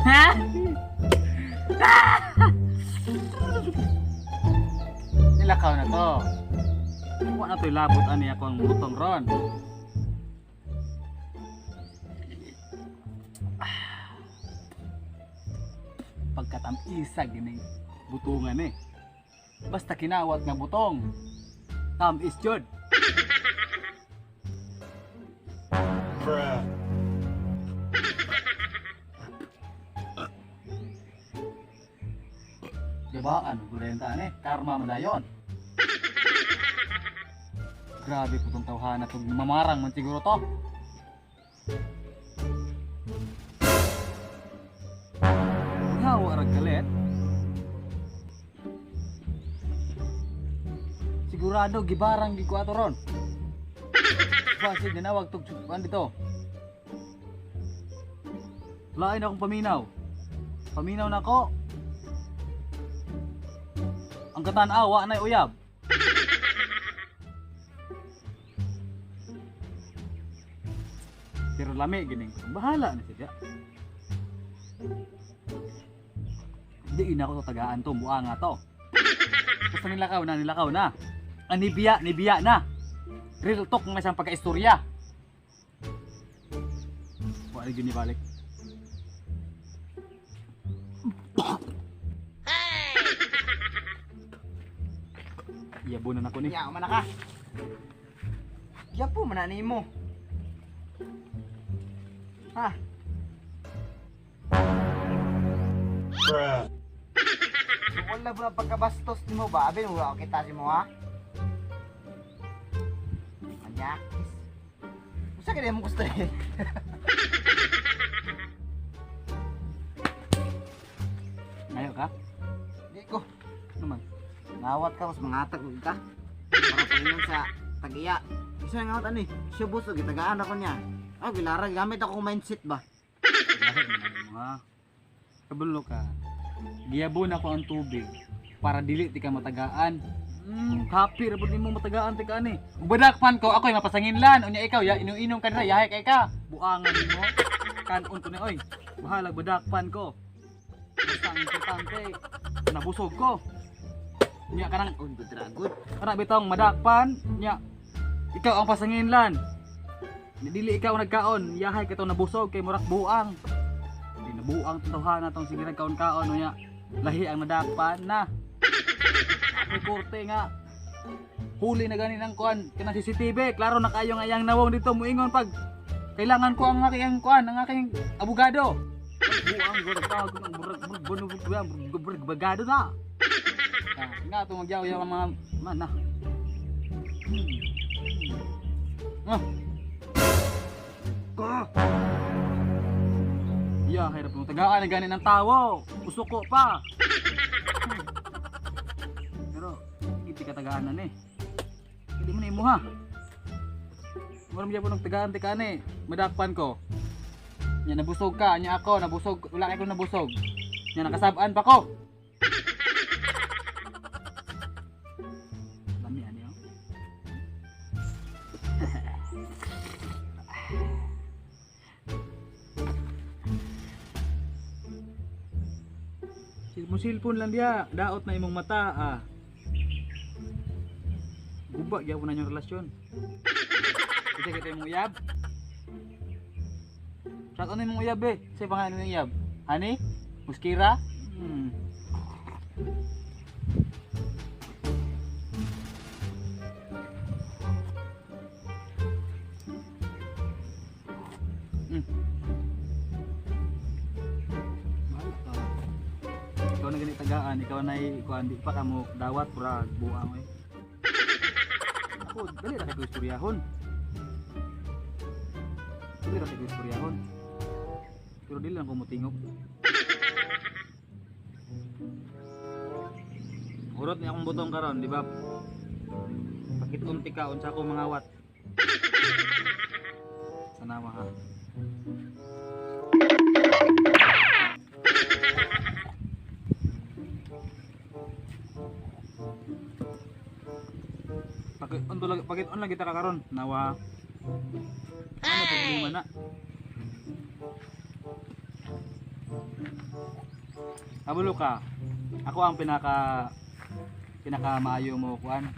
Ha? Nilakaw na to. Wa na to'y labot ani ako ang butong ron. Pagkatamisa gining butungan eh. Basta kinawat nga butong. Tamis jud. Bruh. Diba? Ano gulenta eh? Karma mo dayon. Grabe po tong tawhana tong mamarang man siguro to. Hawa rag galit. Sigurado gibarang gi ko ato ron. Basig nanawag tug kuan dito. Lain akong paminaw. Paminaw na ako. Ang katan-awa na uyab. Pero lami gining. Bahala na siya. Di ina ko to tagaan to, buang nga to. Basta nilakaw na, nilakaw na. Ang nibiya, nibiya na. Real talk nga siyang pagkaistorya. Wala yun ibalik. Iyabunan ako ni. Ya, mana ka? Ya po, mana nimo. Ha? Bruh. Wala ba pagkabastos nimo ba? Abi mo kita si mo ha? Manyakis. Usa kay mo gusto eh. Ngayo ka? Di ko. Naman. Ngawat ka mas mangatag ug ka. Para paingon sa tagiya. Isa nga ngawat ani. Siya buso gitagaan ako niya. Ah, gilara gamit ako mindset ba. Lahi naman mo, ha? Kabulo ka. Giyabon ako ang tubig para dili ti ka matagaan. Happy ra pud nimo matagaan ti ka ani. Ug badakpan ko ako'y mapasanginlan. Unya ikaw ya inom-inom ka dira yahay kay ka. Buangan nimo. Kanon ko ni oy. Bahalag badakpan ko. Basta ang importante nabusog ko. Unya kanang Un good ra good. kana bitong madakpan nya ikaw ang pasanginlan. Dili ikaw ang nagkaon, yahay ka tong nabusog kay murak buang. Di nabuang tong tawhana tong sige nagkaon-kaon unya. Lahi ang nadakpan na. Ako'y korte nga. Huli na gani ng kuan kanang CCTV, klaro na kayo nga iyang nawong dito muingon pag kailangan ko ang aking kuan, ang aking abogado. Buang gurag tawag ko ng burag burag burag burag bagado na. Ah, nga itong magyaw-yaw ang mga mana. Ah. Ka. Ya, hirap mo tagaan na gani ng tawo. Usuko pa. Pero hindi ka tagaanan eh. Hindi mo na imuha. Wala mo po ng tagaan ti kani. Madakpan ko. Nya nabusog ka, nya ako nabusog, wala kay ko nabusog. Nya nakasab-an pa ko. Lami ani oh. Mo cellphone lang diya, daot na imong mata ah. Guba gyapon na inyong relasyon. Kasi kita imong uyab. Shout out na imong uyab eh. Sa pangalan imong uyab. Hani? Muskira? Hmm. Bahala ka. Ikaw na gani tagaan, ikaw na ikuan di pa kamo dawat pura buang eh. Ako dali ra kay ko istoryahon. Dali ra kay ko istoryahon. Pero dili lang ko motingog. Hurot ni akong butong karon, di ba? Pakitunti ka unsa ko mangawat. Sanawa ha. Pakit-on to lang, pakit-on lang kita ka karon. Nawa. Ano problema na? Kabulo ka. Ako ang pinaka pinaka maayo mo kuan.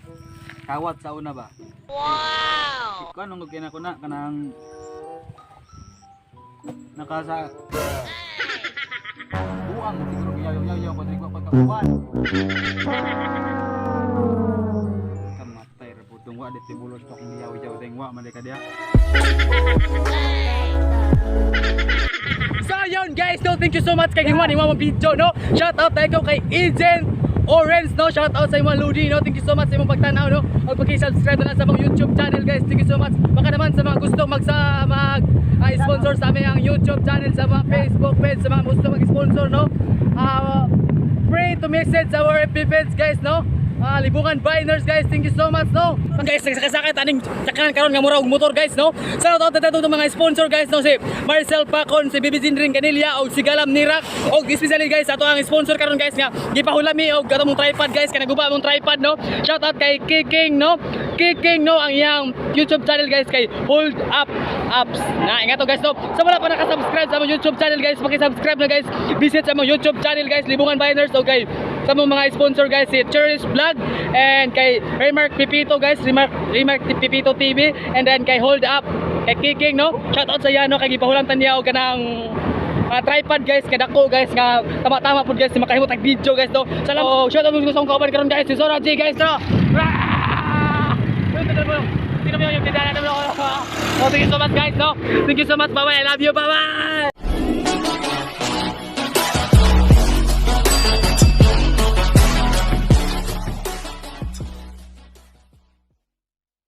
Kawat sa una ba? Wow. Kuan nung kina ko na kanang naka sa buang siguro yaw yaw yaw ko diri ko pagkakuan. Kamatay ra putong wa di tibulos pa kung yaw yaw deng wa man di ka diha. So yun guys, no, thank you so much kay ginawa ni mong video, no. Shout out tayo kay Agent Orange, no. Shout out sa imong Ludi, no. Thank you so much sa imong pagtanaw, no. Ug paki-subscribe na lang sa among YouTube channel, guys. Thank you so much. Baka naman sa mga gusto mag sa mag sponsor sa aming ang YouTube channel, sa mga Facebook page, sa mga gusto mag-sponsor, no. Pray to message our FB page, guys, no. Libungan Biners, guys, thank you so much, no. Guys, nagsakasakit aning sakanan karon nga mura og motor, guys, no. Shout out na mga sponsor, guys, no, si Marcel Pacon, si Bibi Zinrin Canilla og si Galam Nirak, og especially guys ato ang sponsor karon guys nga gipahulami og ato mong tripod, guys, kanang guba mong tripod, no. Shout out kay Kiking, no. Kiking, no, ang iyang YouTube channel, guys, kay Hold Up Apps. Na ingat to, guys, no. Sa wala pa naka-subscribe sa among YouTube channel, guys, paki-subscribe na, guys. Visit sa among YouTube channel, guys, Libungan Biners, okay. Sa among mga sponsor, guys, si Cherish Vlog and kay Remark Pipito, guys, Remark Pipito TV, and then kay Hold Up kay Kiking, no. Shout out sa iya, no, kay gipahulam tan niya og kanang tripod, guys, kay dako, guys, nga tama-tama pud, guys, makahimo tag video, guys, no. Salam. Oh, shout out ko sa akong kauban karon, guys, si Sora G, guys, no. Ah! Sino mo yung tindahan? Oh, thank you so much, guys, no. Thank you so much. Bye bye. I love you. Bye bye.